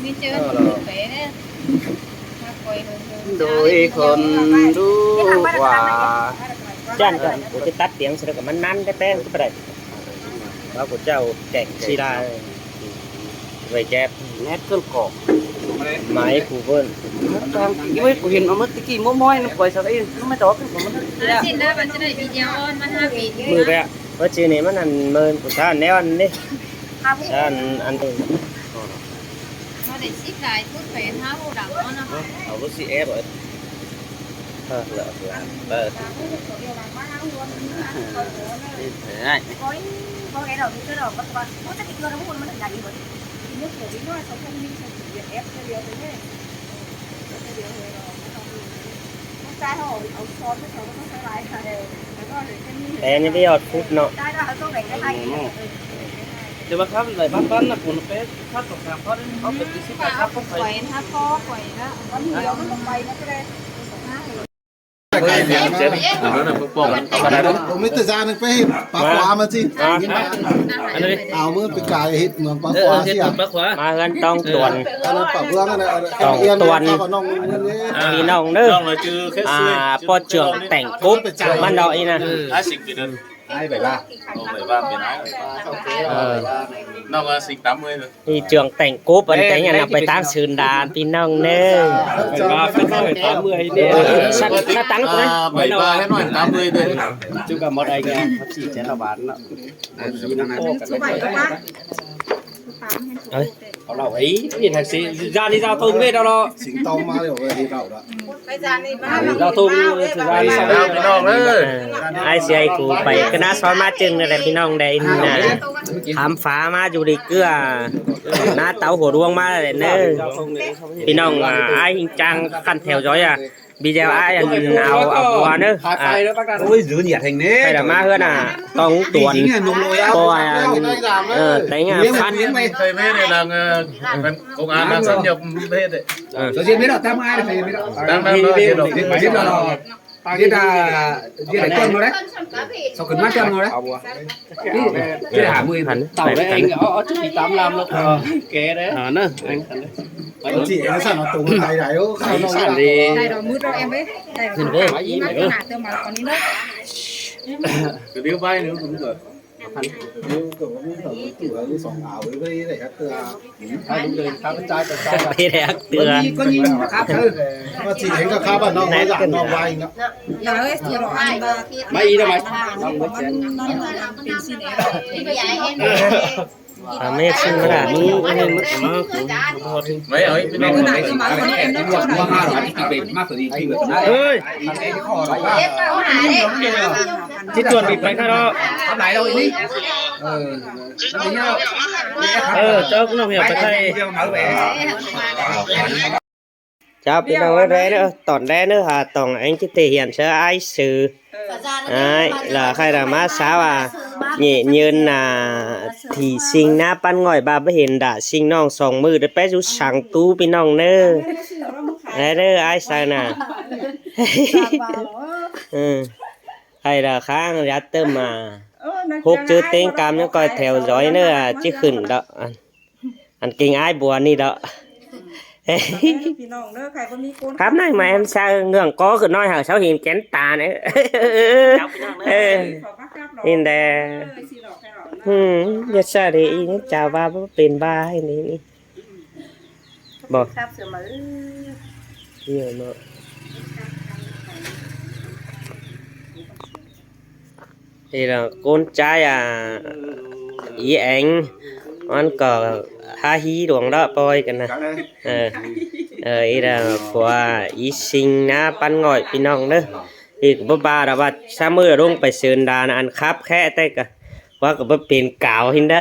ນີ້ເຈີເປີດໄປເດ້ ມາປ່ອຍເຮີ ໂດຍຄົນຮູ້ວ່າ ຢ້ານກໍບໍ່ໄດ້ຕັດຕຽງ ສະນັ້ນກໍມັນນັ້ນແຕ່ແປ້ງກໍບໍ່ໄດ້ ວ່າພວກເຈົ້າແກງຊີລາ ໄວ້ແຈກ ແນດເຄື່ອງກອງ ໄມ້ຜູ້ເບິ່ງ ໂອ້ຍ ກູເຫັນເອົາມາແຕ່ກີ້ ມົ້ວມອຍນຳປອຍຊະໄດ໋ ມັນໄມ່ຕອບ ຊິນນະ ມັນຈະໄດ້ວິດີໂອອອນມາຫາປີ ມື້ແບບວ່າຈື່ນີ້ມັນອັນເມີນຜູ້ຊານແນວອັນນີ້ ຊານອັນ ເຮົາໄດ້ສິບຫຼາຍ ພຸດໄປຫາຜູ້ດຳເນາະ ເອົາບໍ່ຊິແອບ ເອີ ເອີ ເອີ ເອີ ເອີ ເອີ ເອີ ແຕ່ຍັງໄປຍອດພຸດເນາະ ແຕ່ວ່າຄັນໄດ້ພັນໆນະ ຄົນໄປພັນສອງສາມພັນ ເຂົາໄປກິນສິບບາດ ຄັບ ຂ້ອຍນະ ພໍຂ້ອຍນະ ວັນດຽວມັນກໍໄປນະ ກໍໄດ້ ເອີ ເອີ ເອີ ເອີ ມີແຕ່ຈານໜຶ່ງໄປປາຂວາມາຊິ ອັນນີ້ ເອົາມືໄປກາຍເຮັດເມືອງປາຂວາຊິ ປາຂວາ ມາເຮືອນຕ້ອງຕວນ ອັນນັ້ນປາເມືອງອັນນັ້ນ ຕ້ອງຕວນ ພີ່ນ້ອງເດີ ອ່າ ພໍ່ເຈືອງແຕ່ງກົບມັນດອກອີ່ນະ ອາຊິກເປັນ ອ້າຍໄປວ່າ ໂອ້ ໄປວ່າເປັນອ້າຍ ເອີ ນ້ອງວ່າຊິກຕາມເມື່ອຍເດີ ນີ້ເຈືອງແຕ່ງກົບ ອັນແຕ່ງອັນນຳໄປຕາມຊືນດານ ພີ່ນ້ອງເດີ ໄປວ່າເປັນນ້ອຍຕາມເມື່ອຍເດີ ສະ ສະຕັງ ອ່າ ໄປວ່າໃຫ້ນ້ອຍຕາມເມື່ອຍເດີ ຈຸກະໝົດໄອ້ແກ ຄັບສີ່ແສນລະບາດເນາະ ເອົາເຫຼົ້າໄອ້ນີ້ແທັກຊີ ຢານີ້ເຈົ້າທຸງເວດເອົາເນາະ ສິງຕອງມາແລ້ວເວີຍເຫຼົ້າລະ ເຈົ້າທຸງເວດ ພີ່ນ້ອງເອີຍ ອ້າຍຊິໃຫ້ກູໄປຄະນະຊອນມາຈຶ່ງນັ້ນແຫຼະ ພີ່ນ້ອງໄດ້ນະ ຖາມຝາມາຢູ່ດີເກືອ ໜ້າເຕົາຫົວດວງມາແລ້ວເດີ ພີ່ນ້ອງ ອ່າ ອ້າຍຫິງຈັງ ຂັ້ນແຖວຈອຍອະ ບີແອວອ້າຍ ອັນ ເອົາ ເອົາບົວເດີ ໂອ້ຍ ຍືນຫຍັດແຮງເດ້ ໃຜລະມາເຮືອນ ອ່າ ຕ້ອງຕວນ ກໍ ເອີ ແຕ່ງງານ ໄປເວດໃນຫຼັງ ເອີ ກົງອານນາງສັນຍາເວດ ເອີ ເຂົາຊິເຮັດດອກ ຕາມອານໄປເຮັດດອກ ຕາມນັ້ນເນາະ ເຮັດດອກ ເຮັດດອກ ເຮັດດອກ ເຮັດດອກ ເຮັດດອກ ເຂົາຂຶ້ນມາເຈົ້າເນາະ ເອົາບໍ່ ນີ້ ຊິໄດ້ຫາມື້ ເຕົາໄດ້ເອງ ເອົາ ເອົາຈຸດຕິດຕາມລຳແລ້ວ ເອີ ແກເດ້ ເອີ ເນາະ ໄປຊິເອົາຊັ້ນເອົາຕົງໄປໄດ້ ໂອ້ ໄປຊັ້ນເດ້ ໄດ້ດອກ ມືດອກແອມເວີຍ ໄດ້ດອກ ຂຶ້ນເວີຍ ມາອີກ ມາເດີ ມາເຕີມມາຕອນນີ້ເດີ ກະດຽວໄປເດີ ໄປແລ້ວເທື່ອ ວ່າຊິເຫັນກໍຄັບ ເອີ ວ່າຊິເຫັນກໍຄັບ ອ່ະ ນ້ອງໄວ້ ນ້ອງໄວ້ເນາະ ມາອີກໄດ້ໄໝ ເປັນຊິແນວ ອ່າ ແມ່ນຊິມາດາ ໄວ້ເອົາອີກ ເອີຍ ຊິຈວນບິດໄປຂ້າເນາະ ທຳຫຼາຍເຮົາອີກນີ້ ເອີ ເອີ ເຈົ້ານ້ອງເຫຍວໄປໄທ ເຈົ້າ ພີ່ນ້ອງເອີຍ ເດີ ຕອນແລກເດີ ຫາຕ້ອງແອງຈິເຕຮຽນເຊີອ້າຍຊື່ ເອີ ອ້າຍລະໃຄ່ລະມາສາວ ອ່າ ເຍຍເຍີນນາ ທີ່ຊິງນາປັ້ນງ່ອຍ ບາດບໍ່ເຫັນດາຊິງນ້ອງສອງມື້ ໄດ້ໄປຢູ່ສັງຕູ ພີ່ນ້ອງເດີ ແລະເດີ ອ້າຍສາວນາ ເອີ ໃຫ້ລະຄ້າງ ຢາເຕີມມາ ຫົກຈື່ເຕັງກຳ ຍັງກ່ອຍແຖວຈອຍເນີ ອາ ຈິຂຶ້ນດອກ ອັນ ອັນເກງອ້າຍບົວນີ້ເດາະ ພີ່ນ້ອງເດີ ໃຜບໍ່ມີຄົນ ຄຳນັ້ນມາແອມຊາເງືອງກໍຂຶ້ນນ້ອຍຫາເຊົາເຫັນແກ່ນຕາເນີ ເອີ ເອີ ນີ້ແຫຼະ ເອີ ຊິຫຼອກໃຫ້ເຮົານະ ອືມ ຢ່າຊະເດ ອີ່ຫຍັງຈາວ່າບໍ່ເປັນບ້າໃຫ້ນີ້ ບໍ່ ຄັບເສືອມາ ເອີ ເອີເນາະ. ນີ້ລະ ກົນໃຈ ອ່າ ອີແອງ ມັນກໍຫາຮີດວງເນາະ ປ່ອຍກັນນະ ເອີ ເອີ ອີລະ ຜົວອີຊິງນາປັນງ່ອຍ ພີ່ນ້ອງເດີ ອີກບໍ່ບາດວ່າຊາມື້ລົງໄປເຊີນດານ ອັນຄັບແຄະແຕ່ກະວ່າກໍບໍ່ເປັນກາວຫັ້ນເດີ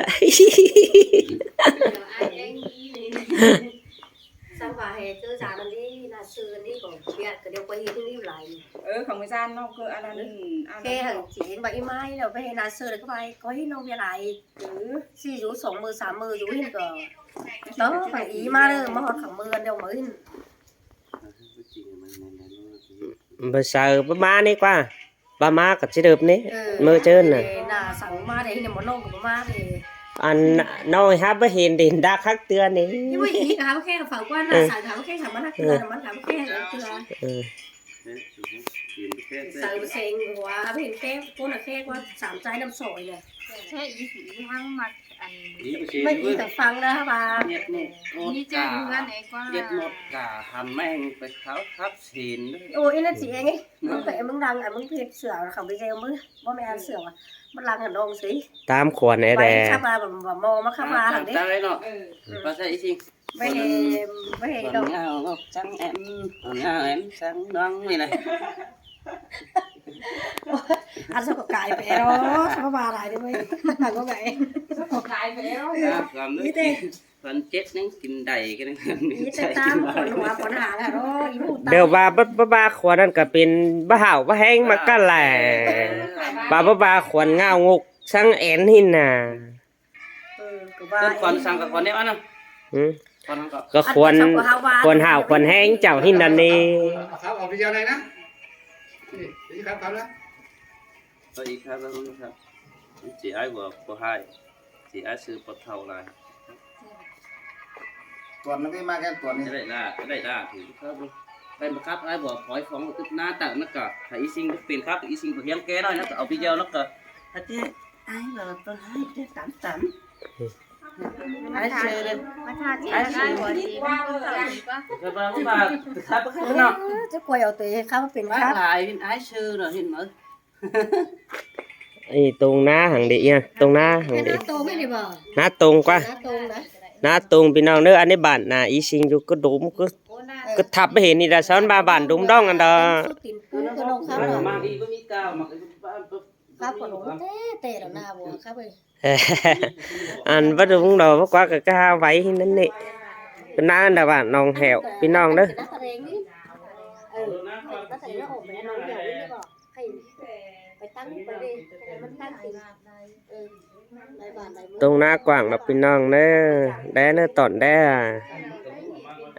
ສຳວ່າໃຫ້ເຈີຈານນັ້ນນີ້ ໜ້າເຊີນນີ້ກໍວຽກ ກໍດຽວຂ້ອຍເຮັດໃຫ້ນີ້ຫຼາຍ ເອີ ຂອງມື້ຈານເນາະ ຄືອັນນັ້ນ ອັນນັ້ນ ເຄ ຫັ້ນຊິເຫັນວ່າອີໄມ້ແລ້ວໄປເຮັດໜ້າເຊີນ ແລ້ວກໍວ່າຂ້ອຍເນາະວຽກຫຼາຍ ເອີ ຊິຢູ່ສອງມື້ສາມມື້ຢູ່ຫັ້ນກໍ ເອີ ໄປອີມາເດີ ມາຮອດຄ່ຳມື້ດຽວມື້ ບໍ່ເຊີນ ບໍ່ມານີ້ກວ່າ ບໍ່ມາກໍຊິເດີບນີ້ ເອີ ມື້ເຈີນນະ ໜ້າສັງມາເດ້ ເຫັນບໍ່ນ້ອງກໍບໍ່ມາເດ້ ອັນນ້ອງຫາບໍ່ເຫັນເດັ່ນດັກຄັກເທື່ອນີ້ ຍັງບໍ່ເຫັນຫາບໍ່ແຄ່ເຝົ້າກ່ອນ ເອີ ສາວຫາບໍ່ແຄ່ສາມາດຮັກເທື່ອ ເອີ ມັນຫາບໍ່ແຄ່ເທື່ອ ເອີ ເອີ ສາວເສັງວ່າເຫັນແຄ່ຄົນລະແຄ່ວ່າສາມໃຈນ້ຳຊອຍເລີຍ ແຄ່ອີ່ຫຍັງມັກ ອັນ ນີ້ກໍ ມາອີກກໍຟັງນະວ່າ ເຮັດໝົດ ມີເຈົ້າຢູ່ເຮືອນເອງກວ່າ ເຮັດໝົດກະຫັນແມ່ງໄປເຂົາທັບສິນ ໂອ້ ອີນັ້ນຊິເອງ ເນາະ ມຶງໄປ ມຶງດັງ ອັນ ມຶງເຮັດເສືອເຂົາໄປແຊວ ບໍ່ແມ່ນເສືອວ່າ ມັນລັງໃຫ້ນ້ອງຊິ ຕາມຂວັນແດ່ ໄປຂັບມາ ບໍ່ ບໍ່ ມາຂັບມາ ຕາມເດ້ ຕາມເນາະ ເອີ ວ່າໃສ່ອີ່ສິ່ງ ໄປເຮັດ ໄປເຮັດດອກ ເອົາເອົາຈັງແອມ ເອົາແອມຈັງນ້ອງນີ້ນະ ອັນສະກໍກາຍໄປແລ້ວ ສະມາວ່າຫຼາຍເດ້ເວີຍ ອັນກໍໄປ ສະກໍກາຍໄປແລ້ວ ມີແຕ່ ພັນເຈັດຍັງກິນໄດ້ກັນ ມີແຕ່ຕາມຄົນຫົວຄົນຫາງຫັ້ນເນາະ ອີ່ຜູ້ຕາຍ ແບບວ່າ ບາ ບາ ບາຂວັນນັ້ນກໍເປັນບ້າຫາວບ້າແຮງມາກັນແຫຼະ ເອີ ບາ ບາ ບາຂວັນງາວງົກສັງແອນຫັ້ນນະ ເອີ ກໍວ່າ ເອີ້ນຂວັນສັງກັບຂວັນແນວອັນນະ ຫື ຂວັນສັງກໍ ກໍຂວັນ ຂວັນຫາວຂວັນແຮງເຈົ້າຫັ້ນນັ້ນເດ້ ເອົາ ເອົາ ເອົາໄປເຈົ້າໄດ້ນະ ນີ້ ນີ້ຄັບ ຄັບນະ ເອົາອີກຄັບ ຄັບ ຄັບ ຊິອ້າຍບໍ່ ບໍ່ຮ້າຍ ຊິອ້າຍຊື່ບໍ່ເຖົ້າຫຼາຍ ຕອນນັ້ນໄດ້ມາແກ່ຕອນນີ້ ໄດ້ລາ ໄດ້ລາ ຖືກຄັບ ໄດ້ມາຄັບ ອ້າຍບໍ່ ພອຍຟອງ ຕຶບໜ້າຕາ ນັ້ນກໍ ຖ້າອີ່ສິ່ງເປັນຄັບ ອີ່ສິ່ງບໍ່ຮຽງແກ່ໜ້ອຍ ນັ້ນກໍເອົາໄປເຈົ້າ ນັ້ນກໍ ຖ້າແຕ່ອ້າຍບໍ່ ບໍ່ຮ້າຍ ໄດ້ຕາມຕາມ ອ້າຍຊື່ເດ້ ມາຖ້າທີ່ອ້າຍຊື່ ເອີ ຈະກວຍເອົາໂຕເອງຄັບ ເປັນຄັບ ຫຼາຍ ອ້າຍຊື່ເນາະ ເຫັນບໍ່ ນີ້ຕົງນາຫັ້ນເດ ອີຫຍັງຕົງນາຫັ້ນເດ ນາຕົງນີ້ບໍ່ ນາຕົງກວ່າ ນາຕົງນະ ນາຕົງ ພີ່ນ້ອງເດີ ອັນນີ້ບ້ານນາອີ່ຊິງ ຢູ່ກະດຸມ ກະ ກະທັບໄປເຫັນນີ້ລະ ຊາວບ້ານດຸມດອງຫັ້ນດອກ ມາອີກບໍ່ມີກ້າວ ມາ ຄັບ ແຕ່ ແຕ່ລະນາບໍ່ຄັບເອີຍ ອັນບໍ່ດຸມດອກ ບໍ່ກວ່າກະຫາໄວ້ຫັ້ນນັ້ນນີ້ ນານະບ້ານໜອງແຫ້ວ ພີ່ນ້ອງເດີ ເອີ ໄປຕັ້ງໄປເດ້ ໃຫ້ມັນຕັ້ງເປັນ ເອີ ຫຼາຍບ້ານຫຼາຍເມືອງ ຕົງນາກວ້າງເນາະພີ່ນ້ອງເດີ ແດ່ເນີຕອນແດ່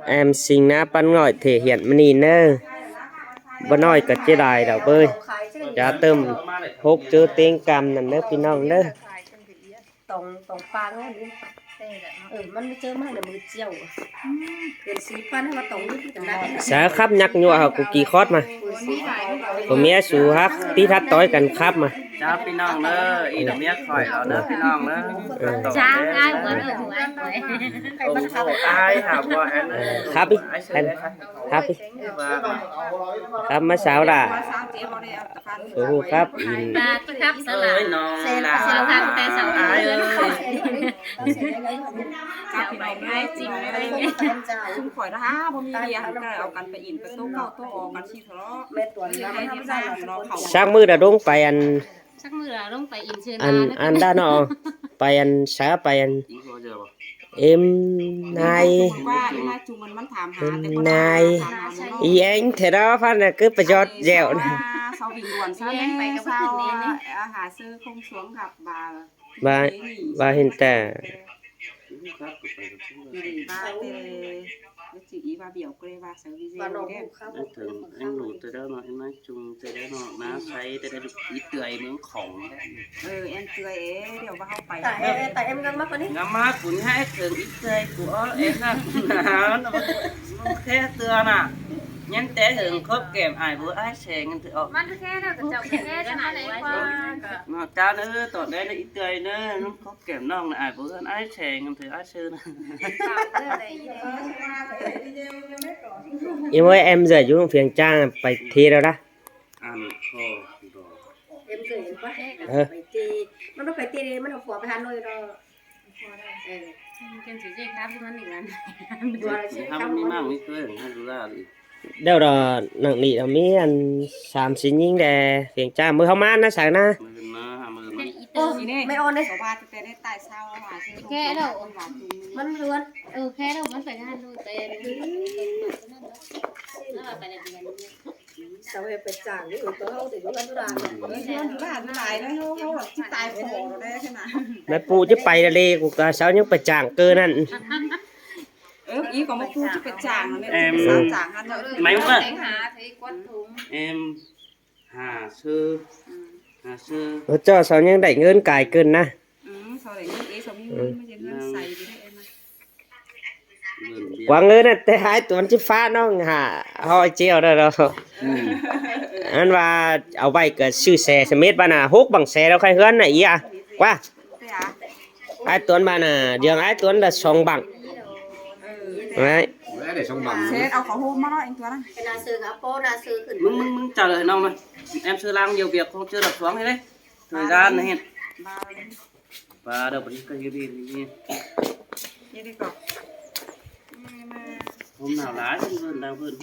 ແອມຊິງນາປັນງອຍເທຮຽນມະນີເນີ ບໍ່ນ້ອຍກໍຈະຫຼາຍດອກເບີຍ ຢ່າເຕີມຫົກເຈີເຕັງກຳນັ້ນເດີພີ່ນ້ອງເດີ. ຕອງ ຕອງປາງເນາະ ເອີ ມັນໄປເຈີມາໃນມື້ຈຽວ ເປັນສີ່ພັນ ເຮົາວ່າຕອງນີ້ຄືກັນນະ ສາຄັບຍັກຍົວະເຮົາ ກູກີຄອດມາ ຜົວເມຍສູຮັກຕິດຮັກຕ່ອຍກັນຄັບມາ ເຈົ້າ ພີ່ນ້ອງເດີ ອີດອກເມຍຂ້ອຍເອົາເດີ ພີ່ນ້ອງເດີ ເອີ ຈ້າງອ້າຍບໍ່ເດີ ອ້າຍຫາບໍ່ແອນ ເອີ ຄັບອີກ ຄັບອີກ ຄັບມາສາວຫຼ້າ ໂອ້ ຄັບອີກ ມາທີ່ຄັບສາວຫຼ້າ ເອີຍນ້ອງຫຼ້າ ເສຍແລ້ວຄັບແຕ່ສາວຫຼ້າ ອ້າຍເອີຍ ຈັບໄປໄດ້ຈິງເລີຍ ຊຸມຂ້ອຍນະ ບໍ່ມີເວຍ ກໍເອົາກັນໄປອິນ ໄປໂຕເກົ່າໂຕອອກກັນຊິທະເລາະ ແມ່ຕົວນີ້ນະ ສັກມື້ລະລົງໄປອັນ ສັກມື້ລະລົງໄປອິນເຊີນ ອັນ ອັນດາເນາະ ໄປອັນ ສາ ໄປອັນ ເອັມນາຍ ວ່າອີນາຍຈຸງມັນ ມັນຖາມຫາ ເອັມນາຍ ອີແອງແທ້ເນາະ ພັນນະ ຄືໄປຍອດແລ້ວນະ ສາວວິງດ່ວນ ສາວແອງໄປກັບເພິ່ນນີ້ ຫາຊື້ຄົງສວງກັບບາ ວ່າ ວ່າເຫັນແຕ່ ວ່າແຕ່ ວ່າຊິອີວ່າບຽວກໍເລີຍວ່າໃສ່ວິເວ ວ່ານ້ອງເດ້ ເຖິງແອງໂຫຼດແຕ່ແລ້ວເນາະ ເຫັນໄໝ ຈຸງແຕ່ແລ້ວເນາະ ໜ້າໃສແຕ່ໄດ້ລູກອີເຕືອຍເມືອງຂອງ ເອີ ແອງເຕືອຍເອ ດຽວວ່າເຮົາໄປ ຕາແອ ຕາແອ ງາມມາກວ່ານີ້ ງາມມາກ ກູໃຫ້ເຖິງອີເຕືອຍ ກູເອົາແອງນະ ໜາວນະ ແຄ່ເຕືອນະ ຍັງແຕ່ເຖິງຄອບແກ້ມອ້າຍ ບໍ່ ອ້າຍແສງ ມັນແຄ່ແລ້ວ ເຈົ້າແຄ່ ເນາະ ເຈົ້າເດີ ຕອນແລກນະ ອີເອື້ອຍເດີ ນຳຄອບແກ້ມນ້ອງນະ ອ້າຍບໍ່ເອີ້ນອ້າຍແສງ ນຳເທື່ອອ້າຍເຊີນະ ອີເວີຍ ແອມເສືອຢູ່ພຽງຈ້າງໄປເທແລ້ວລະ ອັນ ເອີ ມັນໄປເຕ ມັນເອົາຜົວໄປຫາໜ່ວຍດອກ ເອີ ເປັນຊິເຈຄັບມັນອີກອັນ ເຮົາມີໝາກມີເກີນ ເຮົາດູລາອີກ ດຽວດອກ ນັກນີ້ເຮົາມີອັນສາມສີ່ຍິງແດ່ ພຽງຈ້າງ ມື້ເຮົາມານະ ສາວນະ ມື້ມາຫາມື້ມາ ໂອ້ ແມ່ອອນເດ້ ສະບາຍແຕ່ໃນໃຕ້ເຊົ້າ ແຄ່ແລ້ວ ມັນລວນ ເອີ ແຄ່ແລ້ວ ມັນໄປງານໂລດແຕ່ ສາວແອໄປຈ້າງຢູ່ຕົວເຮົາເດ ເຮືອນຢູ່ບ້ານ ເຮືອນຢູ່ບ້ານຫຼາຍເນາະ ເຮົາ ເຮົາຊິຕາຍພໍແລ້ວເດ້ຂະໜາດ ແມ່ປູຈະໄປລະເລ ກູກະສາວຍັງໄປຈ້າງເກີນນັ້ນ ເອີ ອີກກໍມາປູຈະໄປຈ້າງແມ່ ສາວຈ້າງຫັ້ນເນາະ ໄມວ່າ ແອມ ຫາຊື້ ຫາຊື້ ໂອ້ ເຈົ້າສາວຍັງໄດ້ເງິນກາຍເກີນນະ ອືມ ເທົ່າໃດເງິນເອ ສາມີເງິນມາເຮັດເຮືອນໃສ່ຢູ່ໄດ້ເອີນະ. ຫວັງເອີນະ ແຕ່ອ້າຍຕວນຊິຟ້າວນ້ອງຫາຮ້ອຍເຈ້ວໄດ້ແລ້ວ. ອືມ ອັນວ່າເອົາໄວ້ກໍຊື້ແສສະເມັດບາດນະ ຫົກບັງແສແລ້ວ ໃຄເຮືອນນະ ອີອາ ວ່າ ອ້າຍຕວນບາດນະ ດຽວອ້າຍຕວນລະສອງບັງ. ເອີ ໄວ້ ໄດ້ສອງບັງ ແຊດເອົາເຂົ້າໂຮມມາເນາະ ເອງຕົວນະ ເວລາຊື້ກໍເອົາໂປ້ໜ້າຊື້ຂຶ້ນ ມຶງ ມຶງ ມຶງເຈົ້າເລີຍນ້ອງມາ ແອມຊື້ລາງດຽວ ວຽກຂອງເຈົ້າດອກສອງໃຫ້ເດ້ ຖືຈານໃຫ້ເຫັນ ປາເດີ ບັດນີ້ກໍຢູ່ດີ ນີ້ ນີ້ ນີ້ດີກວ່າ ໂຮມໜາວຫຼາຍ ເພິ່ນ ເພິ່ນ